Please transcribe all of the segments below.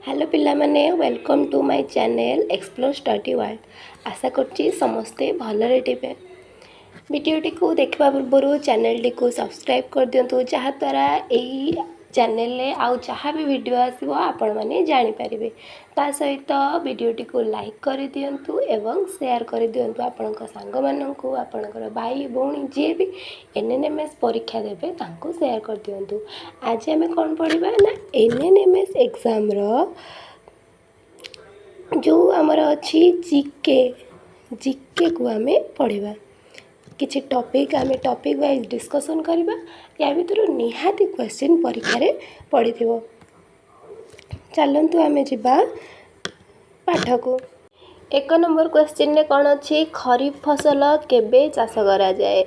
Hello ପିଲାମାନେ, welcome to my channel Explore Study World। ଆଶା କରୁଛି ସମସ୍ତେ ଭଲରେ ଥିବେ। ଭିଡ଼ିଓଟିକୁ ଦେଖିବା ପୂର୍ବରୁ ଚ୍ୟାନେଲଟିକୁ ସବସ୍କ୍ରାଇବ୍ କରିଦିଅନ୍ତୁ, ଯାହାଦ୍ୱାରା ଏଇ ଚ୍ୟାନେଲରେ ଆଉ ଯାହା ବି ଭିଡ଼ିଓ ଆସିବ, ଆପଣମାନେ ଜାଣିପାରିବେ। ତା ସହିତ ଭିଡ଼ିଓଟିକୁ ଲାଇକ୍ କରିଦିଅନ୍ତୁ ଏବଂ ସେୟାର କରିଦିଅନ୍ତୁ ଆପଣଙ୍କ ସାଙ୍ଗମାନଙ୍କୁ। ଆପଣଙ୍କର ଭାଇ ଭଉଣୀ ଯିଏ ବି ଏନ୍ଏନ୍ଏମ୍ଏସ୍ ପରୀକ୍ଷା ଦେବେ, ତାଙ୍କୁ ସେୟାର କରିଦିଅନ୍ତୁ। ଆଜି ଆମେ କ'ଣ ପଢ଼ିବା ନା ଏନ୍ଏନ୍ଏମ୍ଏସ୍ ଏକ୍ଜାମ୍ର ଯେଉଁ ଆମର ଅଛି ଜିକେ, ଜିକେକୁ ଆମେ ପଢ଼ିବା। କିଛି ଟପିକ୍ ଆମେ ଟପିକ୍ ୱାଇଜ୍ ଡିସ୍କସନ୍ କରିବା। ୟା ଭିତରୁ ନିହାତି କ୍ୱେଶ୍ଚିନ୍ ପରୀକ୍ଷାରେ ପଡ଼ିଥିବ। ଚାଲନ୍ତୁ, ଆମେ ଯିବା ପାଠକୁ। 1 ନମ୍ବର କ୍ୱେଶ୍ଚିନ୍ରେ କ'ଣ ଅଛି? ଖରିଫ ଫସଲ କେବେ ଚାଷ କରାଯାଏ?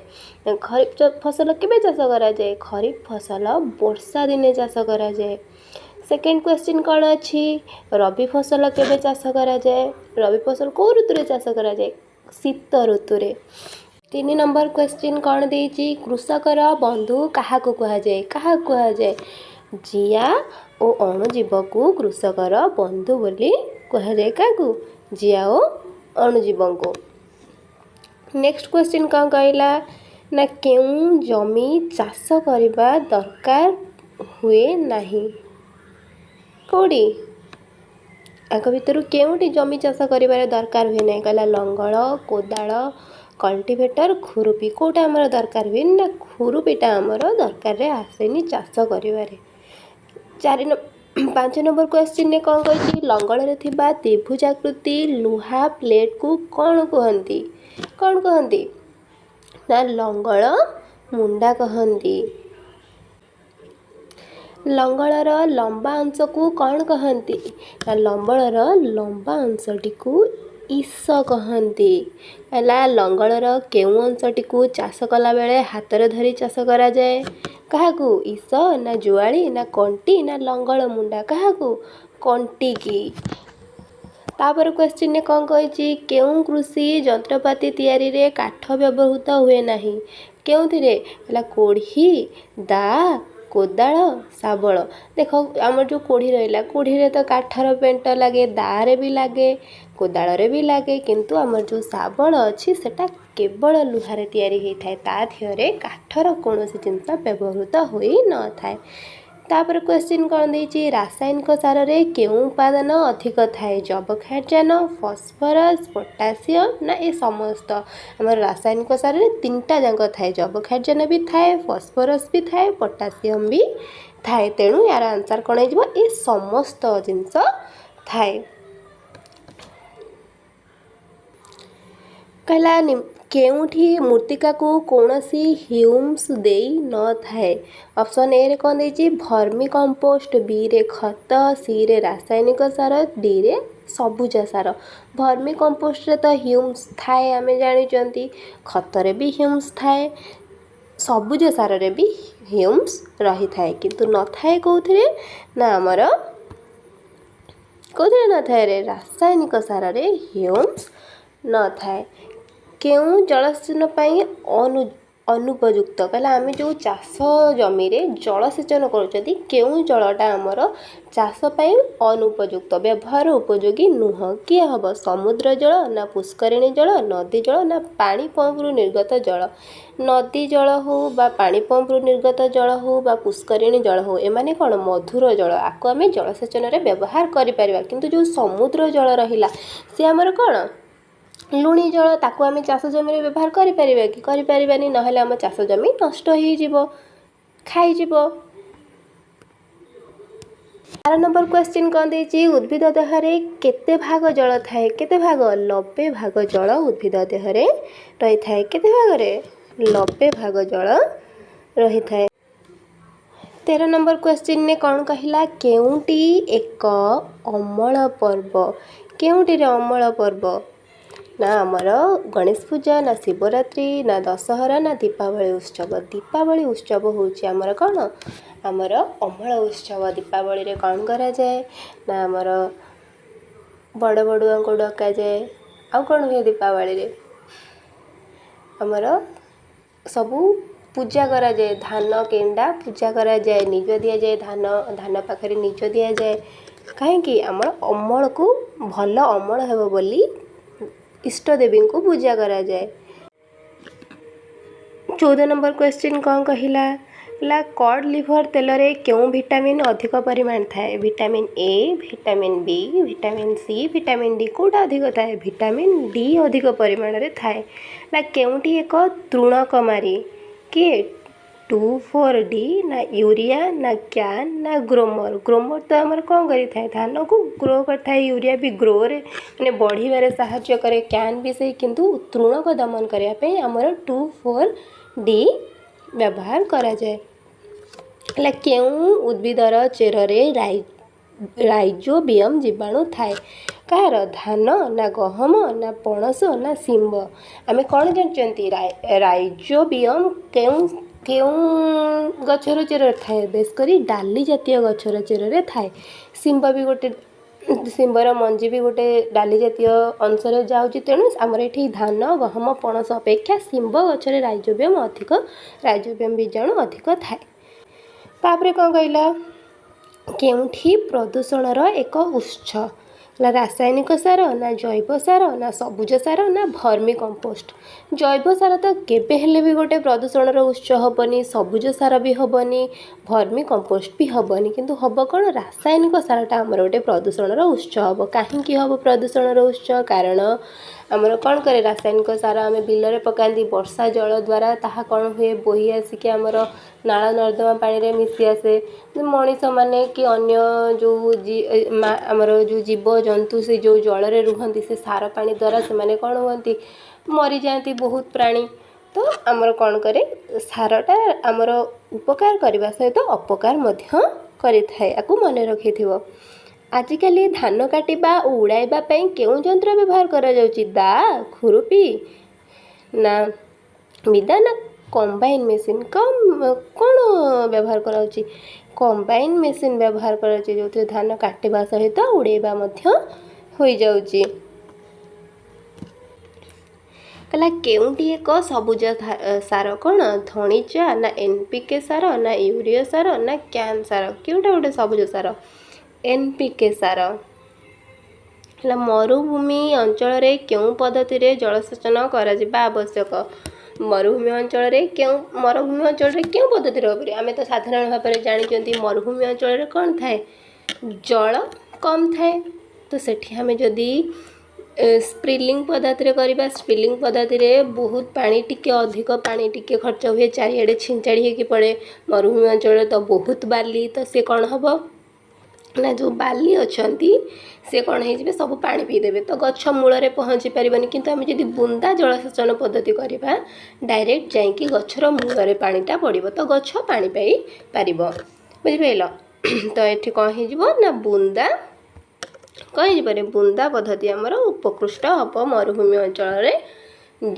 ଖରିଫ ଫସଲ କେବେ ଚାଷ କରାଯାଏ? ଖରିଫ ଫସଲ ବର୍ଷା ଦିନେ ଚାଷ କରାଯାଏ। ସେକେଣ୍ଡ କ୍ୱେଶ୍ଚିନ୍ କ'ଣ ଅଛି? ରବି ଫସଲ କେବେ ଚାଷ କରାଯାଏ? ରବି ଫସଲ କେଉଁ ଋତୁରେ ଚାଷ କରାଯାଏ? ଶୀତ ଋତୁରେ। 3 ନମ୍ବର କ୍ୱେଶ୍ଚିନ୍ କ'ଣ ଦେଇଛି? କୃଷକର ବନ୍ଧୁ କାହାକୁ କୁହାଯାଏ? କାହାକୁ କୁହାଯାଏ? ଜିଆ ଓ ଅଣୁଜୀବକୁ କୃଷକର ବନ୍ଧୁ ବୋଲି କୁହାଯାଏ। କାହାକୁ? ଜିଆ ଓ ଅଣୁଜୀବଙ୍କୁ। ନେକ୍ସଟ କ୍ୱେଶ୍ଚିନ୍ କ'ଣ କହିଲା ନା, କେଉଁ ଜମି ଚାଷ କରିବା ଦରକାର ହୁଏ ନାହିଁ? କେଉଁଠି? ୟାଙ୍କ ଭିତରୁ କେଉଁଠି ଜମି ଚାଷ କରିବାର ଦରକାର ହୁଏ ନାହିଁ? କହିଲା ଲଙ୍ଗଳ, କୋଦାଳ, କଲ୍ଟିଭେଟର, ଖୁରୁପି। କେଉଁଟା ଆମର ଦରକାର ହୁଏନି ନା ଖୁରୁପିଟା ଆମର ଦରକାରରେ ଆସେନି ଚାଷ କରିବାରେ। 4, 5 ନମ୍ବର କ୍ୱେଶ୍ଚିନ୍ରେ କ'ଣ କହିଛି? ଲଙ୍ଗଳରେ ଥିବା ତ୍ରିଭୁଜାକୃତି ଲୁହା ପ୍ଲେଟ୍କୁ କ'ଣ କୁହନ୍ତି? କ'ଣ କୁହନ୍ତି ନା ଲଙ୍ଗଳ ମୁଣ୍ଡା କହନ୍ତି। ଲଙ୍ଗଳର ଲମ୍ବା ଅଂଶକୁ କ'ଣ କହନ୍ତି? ନା ଲଙ୍ଗଳର ଲମ୍ବା ଅଂଶଟିକୁ ଇସ କହନ୍ତି। ହେଲା, ଲଙ୍ଗଳର କେଉଁ ଅଂଶଟିକୁ ଚାଷ କଲାବେଳେ ହାତରେ ଧରି ଚାଷ କରାଯାଏ? କାହାକୁ? ଇସ ନା ଜୁଆଳି ନା କଣ୍ଟି ନା ଲଙ୍ଗଳ ମୁଣ୍ଡା? କାହାକୁ? କଣ୍ଟିକି। ତାପରେ କ୍ୱେଶ୍ଚିନ୍ରେ କ'ଣ କହିଛି? କେଉଁ କୃଷି ଯନ୍ତ୍ରପାତି ତିଆରିରେ କାଠ ବ୍ୟବହୃତ ହୁଏ ନାହିଁ? କେଉଁଥିରେ? ହେଲା କୋଢ଼ି, ଦାଆ, କୋଦାଳ, ଶାବଳ। ଦେଖ, ଆମର ଯେଉଁ କୋଢ଼ି ରହିଲା, କୋଢ଼ିରେ ତ କାଠର ପେଣ୍ଟ ଲାଗେ, ଦାଆରେ ବି ଲାଗେ, କୋଦାଳରେ ବି ଲାଗେ। କିନ୍ତୁ ଆମର ଯେଉଁ ଶାବଳ ଅଛି, ସେଟା କେବଳ ଲୁହାରେ ତିଆରି ହେଇଥାଏ। ତା ଦେହରେ କାଠର କୌଣସି ଜିନିଷ ବ୍ୟବହୃତ ହୋଇନଥାଏ। ତାପରେ କ୍ୱେଶ୍ଚିନ୍ କ'ଣ ଦେଇଛି? ରାସାୟନିକ ସାରରେ କେଉଁ ଉପାଦାନ ଅଧିକ ଥାଏ? ଯବକ୍ଷାରଜାନ, ଫସ୍ଫରସ୍, ପୋଟାସିୟମ୍ ନା ଏ ସମସ୍ତ? ଆମର ରାସାୟନିକ ସାରରେ ତିନିଟା ଯାକ ଥାଏ। ଯବକ୍ଷାରଜାନ ବି ଥାଏ, ଫସ୍ଫରସ୍ ବି ଥାଏ, ପୋଟାସିୟମ୍ ବି ଥାଏ। ତେଣୁ ୟାର ଆନ୍ସର୍ କ'ଣ ହେଇଯିବ? ଏ ସମସ୍ତ ଜିନିଷ ଥାଏ। କହିଲା, କେଉଁଠି ମୃତ୍ତିକାକୁ କୌଣସି ହ୍ୟୁମସ୍ ଦେଇ ନଥାଏ? ଅପସନ୍ ଏରେ କ'ଣ ଦେଇଛି? ଭର୍ମି କମ୍ପୋଷ୍ଟ, ବିରେ ଖତ, ସିରେ ରାସାୟନିକ ସାର, ଡିରେ ସବୁଜ ସାର। ଭର୍ମି କମ୍ପୋଷ୍ଟରେ ତ ହ୍ୟୁମସ୍ ଥାଏ, ଆମେ ଜାଣିଛନ୍ତି। ଖତରେ ବି ହ୍ୟୁମସ୍ ଥାଏ, ସବୁଜ ସାରରେ ବି ହ୍ୟୁମସ୍ ରହିଥାଏ। କିନ୍ତୁ ନଥାଏ କେଉଁଥିରେ ନା ଆମର କେଉଁଥିରେ ନଥାଏ ରେ? ରାସାୟନିକ ସାରରେ ହ୍ୟୁମସ୍ ନଥାଏ। କେଉଁ ଜଳସେଚନ ପାଇଁ ଅନୁପଯୁକ୍ତ? କହିଲା, ଆମେ ଯେଉଁ ଚାଷ ଜମିରେ ଜଳସେଚନ କରୁଛନ୍ତି, କେଉଁ ଜଳଟା ଆମର ଚାଷ ପାଇଁ ଅନୁପଯୁକ୍ତ, ବ୍ୟବହାର ଉପଯୋଗୀ ନୁହଁ? କିଏ ହେବ? ସମୁଦ୍ର ଜଳ ନା ପୁଷ୍କରିଣୀ ଜଳ, ନଦୀ ଜଳ ନା ପାଣି ପମ୍ପରୁ ନିର୍ଗତ ଜଳ? ନଦୀ ଜଳ ହଉ ବା ପାଣି ପମ୍ପରୁ ନିର୍ଗତ ଜଳ ହଉ ବା ପୁଷ୍କରିଣୀ ଜଳ ହଉ, ଏମାନେ କ'ଣ ମଧୁର ଜଳ। ଆକୁ ଆମେ ଜଳସେଚନରେ ବ୍ୟବହାର କରିପାରିବା। କିନ୍ତୁ ଯେଉଁ ସମୁଦ୍ର ଜଳ ରହିଲା, ସେ ଆମର କ'ଣ ଲୁଣି ଜଳ। ତାକୁ ଆମେ ଚାଷ ଜମିରେ ବ୍ୟବହାର କରିପାରିବା କି? କରିପାରିବାନି। ନହେଲେ ଆମ ଚାଷ ଜମି ନଷ୍ଟ ହେଇଯିବ, ଖାଇଯିବ। 4 ନମ୍ବର କ୍ୱେଶ୍ଚିନ୍ କ'ଣ ଦେଇଛି? ଉଦ୍ଭିଦ ଦେହରେ କେତେ ଭାଗ ଜଳ ଥାଏ? କେତେ ଭାଗ? 90 ଭାଗ ଜଳ ଉଦ୍ଭିଦ ଦେହରେ ରହିଥାଏ। କେତେ ଭାଗରେ? 90 ଭାଗ ଜଳ ରହିଥାଏ। 13 ନମ୍ବର କ୍ୱେଶ୍ଚିନ୍ରେ କ'ଣ କହିଲା? କେଉଁଟି ଏକ ଅମଳ ପର୍ବ? କେଉଁଟିରେ ଅମଳ ପର୍ବ? ନା ଆମର ଗଣେଶ ପୂଜା, ନା ଶିବରାତ୍ରି, ନା ଦଶହରା, ନା ଦୀପାବଳି ଉତ୍ସବ? ଦୀପାବଳି ଉତ୍ସବ ହେଉଛି ଆମର କ'ଣ? ଆମର ଅମଳ ଉତ୍ସବ। ଦୀପାବଳିରେ କ'ଣ କରାଯାଏ ନା ଆମର ବଡ଼ ବଡ଼ୁଆଙ୍କୁ ଡକାଯାଏ। ଆଉ କ'ଣ ହୁଏ ଦୀପାବଳିରେ? ଆମର ସବୁ ପୂଜା କରାଯାଏ, ଧାନ କେଣ୍ଡା ପୂଜା କରାଯାଏ, ନିଜ ଦିଆଯାଏ, ଧାନ ପାଖରେ ନିଜ ଦିଆଯାଏ। କାହିଁକି? ଆମର ଅମଳକୁ ଭଲ ଅମଳ ହେବ ବୋଲି ଇଷ୍ଟ ଦେବୀଙ୍କୁ ପୂଜା କରାଯାଏ। 14 ନମ୍ବର କ୍ୱେଶ୍ଚିନ୍ କ'ଣ କହିଲା? ହେଲା, କଡ଼୍ ଲିଭର ତେଲରେ କେଉଁ ଭିଟାମିନ୍ ଅଧିକ ପରିମାଣ ଥାଏ? Vitamin A, vitamin B, vitamin C, vitamin D। କେଉଁଟା ଅଧିକ ଥାଏ? ଭିଟାମିନ୍ ଡି ଅଧିକ ପରିମାଣରେ ଥାଏ। ନା, କେଉଁଟି ଏକ ତୃଣକମାରୀ? କିଏ? 2,4-D ନା ୟୁରିଆ ନା can ନା ଗ୍ରୋମର? ଗ୍ରୋମର ତ ଆମର କ'ଣ କରିଥାଏ? ଧାନକୁ ଗ୍ରୋ କରିଥାଏ। ୟୁରିଆ ବି ଗ୍ରୋରେ, ମାନେ ବଢ଼ିବାରେ ସାହାଯ୍ୟ କରେ। Can ବି ସେଇ। କିନ୍ତୁ ତୃଣକ ଦମନ କରିବା ପାଇଁ ଆମର 2,4-D ବ୍ୟବହାର କରାଯାଏ। ହେଲା, କେଉଁ ଉଦ୍ଭିଦର ଚେରରେ ରାଇଜୋବିୟମ୍ ଜୀବାଣୁ ଥାଏ? କାହାର? ଧାନ ନା ଗହମ ନା ପଣସ ନା ଶିମ୍ବ? ଆମେ କ'ଣ ଜାଣିଛନ୍ତି? ରାଇଜୋବିୟମ୍ କେଉଁ କେଉଁ ଗଛର ଚେରରେ ଥାଏ? ବେଶ କରି ଡାଲି ଜାତୀୟ ଗଛର ଚେରରେ ଥାଏ। ଶିମ୍ବ ବି ଗୋଟେ, ଶିମ୍ବର ମଞ୍ଜି ବି ଗୋଟେ ଡାଲି ଜାତୀୟ ଅଂଶରେ ଯାଉଛି। ତେଣୁ ଆମର ଏଠି ଧାନ, ଗହମ, ପଣସ ଅପେକ୍ଷା ଶିମ୍ବ ଗଛରେ ରାଇଜୋବିୟମ୍ ଅଧିକ, ରାଇଜୋବିୟମ୍ ବୀଜାଣୁ ଅଧିକ ଥାଏ। ତାପରେ କ'ଣ କହିଲା? କେଉଁଠି ପ୍ରଦୂଷଣର ଏକ ଉତ୍ସ? ହେଲା, ରାସାୟନିକ ସାର ନା ଜୈବ ସାର ନା ସବୁଜ ସାର ନା ଭର୍ମି କମ୍ପୋଷ୍ଟ? ଜୈବ ସାର ତ କେବେ ହେଲେ ବି ଗୋଟେ ପ୍ରଦୂଷଣର ଉତ୍ସ ହେବନି, ସବୁଜ ସାର ବି ହେବନି, ଭର୍ମି କମ୍ପୋଷ୍ଟ ବି ହେବନି। କିନ୍ତୁ ହେବ କ'ଣ? ରାସାୟନିକ ସାରଟା ଆମର ଗୋଟେ ପ୍ରଦୂଷଣର ଉତ୍ସ ହେବ। କାହିଁକି ହେବ ପ୍ରଦୂଷଣର ଉତ୍ସ? କାରଣ ଆମର କ'ଣ କରେ ରାସାୟନିକ ସାର? ଆମେ ବିଲରେ ପକାନ୍ତି, ବର୍ଷା ଜଳ ଦ୍ୱାରା ତାହା କ'ଣ ହୁଏ? ବୋହି ଆସିକି ଆମର ନାଳ ନର୍ଦ୍ଦମା ପାଣିରେ ମିଶି ଆସେ। ମଣିଷମାନେ କି ଅନ୍ୟ ଯେଉଁ ଆମର ଯେଉଁ ଜୀବଜନ୍ତୁ ସେ ଯେଉଁ ଜଳରେ ରୁହନ୍ତି, ସେ ସାର ପାଣି ଦ୍ୱାରା ସେମାନେ କ'ଣ ହୁଅନ୍ତି? ମରିଯାଆନ୍ତି ବହୁତ ପ୍ରାଣୀ। ତ ଆମର କ'ଣ କରେ ସାରଟା? ଆମର ଉପକାର କରିବା ସହିତ ଅପକାର ମଧ୍ୟ କରିଥାଏ। ଆକୁ ମନେ ରଖିଥିବ। ଆଜିକାଲି ଧାନ କାଟିବା ଓ ଉଡ଼ାଇବା ପାଇଁ କେଉଁ ଯନ୍ତ୍ର ବ୍ୟବହାର କରାଯାଉଛି? ଦା, ଖୁରୁପି ନା ବିଦା ନା କମ୍ବାଇନ୍ ମେସିନ୍? କ'ଣ ବ୍ୟବହାର କରାଯାଉଛି? କମ୍ବାଇନ୍ ମେସିନ୍ ବ୍ୟବହାର କରାଯାଉଛି, ଯେଉଁଥିରେ ଧାନ କାଟିବା ସହିତ ଉଡ଼େଇବା ମଧ୍ୟ ହୋଇଯାଉଛି। କହିଲା, କେଉଁଟି ଏକ ସବୁଜ ସାର? କ'ଣ? ଧଣିଚା ନା ଏନ୍ ପି କେ ସାର ନା ୟୁରିଆ ସାର ନା can ସାର? କେଉଁଟା ଗୋଟେ ସବୁଜ ସାର? ଏନ୍ ପି କେ ସାର। ହେଲା, ମରୁଭୂମି ଅଞ୍ଚଳରେ କେଉଁ ପଦ୍ଧତିରେ ଜଳସେଚନ କରାଯିବା ଆବଶ୍ୟକ? ମରୁଭୂମି ଅଞ୍ଚଳରେ କେଉଁ ପଦ୍ଧତିରେ ହେବ? ଆମେ ତ ସାଧାରଣ ଭାବରେ ଜାଣିଛନ୍ତି, ମରୁଭୂମି ଅଞ୍ଚଳରେ କ'ଣ ଥାଏ? ଜଳ କମ୍ ଥାଏ। ତ ସେଠି ଆମେ ଯଦି ସ୍ପ୍ରିଙ୍କଲିଂ ପଦ୍ଧତିରେ କରିବା, ସ୍ପ୍ରିଙ୍କଲିଂ ପଦ୍ଧତିରେ ବହୁତ ପାଣି, ଟିକେ ଅଧିକ ପାଣି ଟିକେ ଖର୍ଚ୍ଚ ହୁଏ, ଚାରିଆଡ଼େ ଛିଞ୍ଚାଡ଼ି ହେଇକି ପଡ଼େ। ମରୁଭୂମି ଅଞ୍ଚଳରେ ତ ବହୁତ ବାଲି, ତ ସେ କ'ଣ ହେବ ନା, ଯେଉଁ ବାଲି ଅଛନ୍ତି ସେ କ'ଣ ହେଇଯିବେ? ସବୁ ପାଣି ପିଇଦେବେ, ତ ଗଛ ମୂଳରେ ପହଞ୍ଚି ପାରିବନି। କିନ୍ତୁ ଆମେ ଯଦି ବୁନ୍ଦା ଜଳସେଚନ ପଦ୍ଧତି କରିବା, ଡାଇରେକ୍ଟ ଯାଇକି ଗଛର ମୂଳରେ ପାଣିଟା ପଡ଼ିବ, ତ ଗଛ ପାଣି ପାଇପାରିବ। ବୁଝିପାରିଲ ତ? ଏଠି କ'ଣ ହେଇଯିବ ନା, ବୁନ୍ଦା କ'ଣ ହେଇଯିବରେ, ବୁନ୍ଦା ପଦ୍ଧତି ଆମର ଉପକୃଷ୍ଟ ହେବ ମରୁଭୂମି ଅଞ୍ଚଳରେ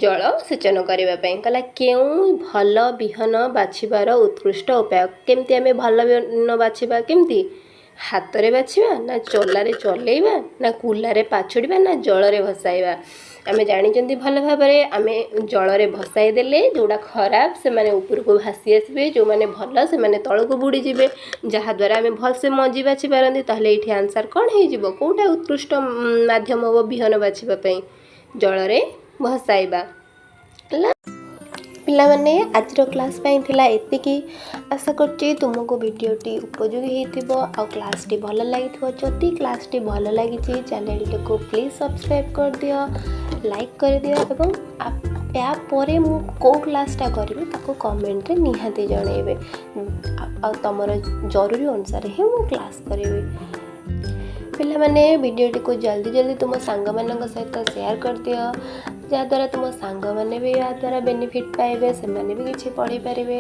ଜଳ ସେଚନ କରିବା ପାଇଁ। କହିଲା, କେଉଁ ଭଲ ବିହନ ବାଛିବାର ଉତ୍କୃଷ୍ଟ ଉପାୟ? କେମିତି ଆମେ ଭଲ ବିହନ ବାଛିବା? କେମିତି? ହାତରେ ବାଛିବା ନା ଚଲାରେ ଚଲେଇବା ନା କୁଲାରେ ପାଛୁଡ଼ିବା ନା ଜଳରେ ଭସାଇବା? ଆମେ ଜାଣିଛନ୍ତି ଭଲ ଭାବରେ, ଆମେ ଜଳରେ ଭସାଇ ଦେଲେ ଯେଉଁଟା ଖରାପ ସେମାନେ ଉପରକୁ ଭାସି ଆସିବେ, ଯେଉଁମାନେ ଭଲ ସେମାନେ ତଳକୁ ବୁଡ଼ିଯିବେ, ଯାହାଦ୍ୱାରା ଆମେ ଭଲସେ ମଞ୍ଜି ବାଛି ପାରନ୍ତି। ତାହେଲେ ଏଇଠି ଆନ୍ସର୍ କ'ଣ ହେଇଯିବ? କେଉଁଟା ଉତ୍କୃଷ୍ଟ ମାଧ୍ୟମ ହେବ ବିହନ ବାଛିବା ପାଇଁ? ଜଳରେ ଭସାଇବା। ହେଲା ପିଲାମାନେ, ଆଜିର କ୍ଲାସ୍ ପାଇଁ ଥିଲା ଏତିକି। ଆଶା କରୁଛି ତୁମକୁ ଭିଡ଼ିଓଟି ଉପଯୋଗୀ ହେଇଥିବ ଆଉ କ୍ଲାସ୍ଟି ଭଲ ଲାଗିଥିବ। ଯଦି କ୍ଲାସ୍ଟି ଭଲ ଲାଗିଛି, ଚ୍ୟାନେଲଟିକୁ ପ୍ଲିଜ୍ ସବସ୍କ୍ରାଇବ୍ କରିଦିଅ, ଲାଇକ୍ କରିଦିଅ ଏବଂ ୟା ପରେ ମୁଁ କେଉଁ କ୍ଲାସ୍ଟା କରିବି ତାକୁ କମେଣ୍ଟରେ ନିହାତି ଜଣାଇବେ। ଆଉ ତୁମର ଜରୁରୀ ଅନୁସାରେ ହିଁ ମୁଁ କ୍ଲାସ୍ କରିବି। ପିଲାମାନେ, ଭିଡ଼ିଓଟିକୁ ଜଲ୍ଦି ଜଲ୍ଦି ତୁମ ସାଙ୍ଗମାନଙ୍କ ସହିତ ସେୟାର କରିଦିଅ, ଯାହାଦ୍ୱାରା ତୁମ ସାଙ୍ଗମାନେ ବି ଏହା ଦ୍ୱାରା ବେନିଫିଟ୍ ପାଇବେ, ସେମାନେ ବି କିଛି ପଢ଼ିପାରିବେ।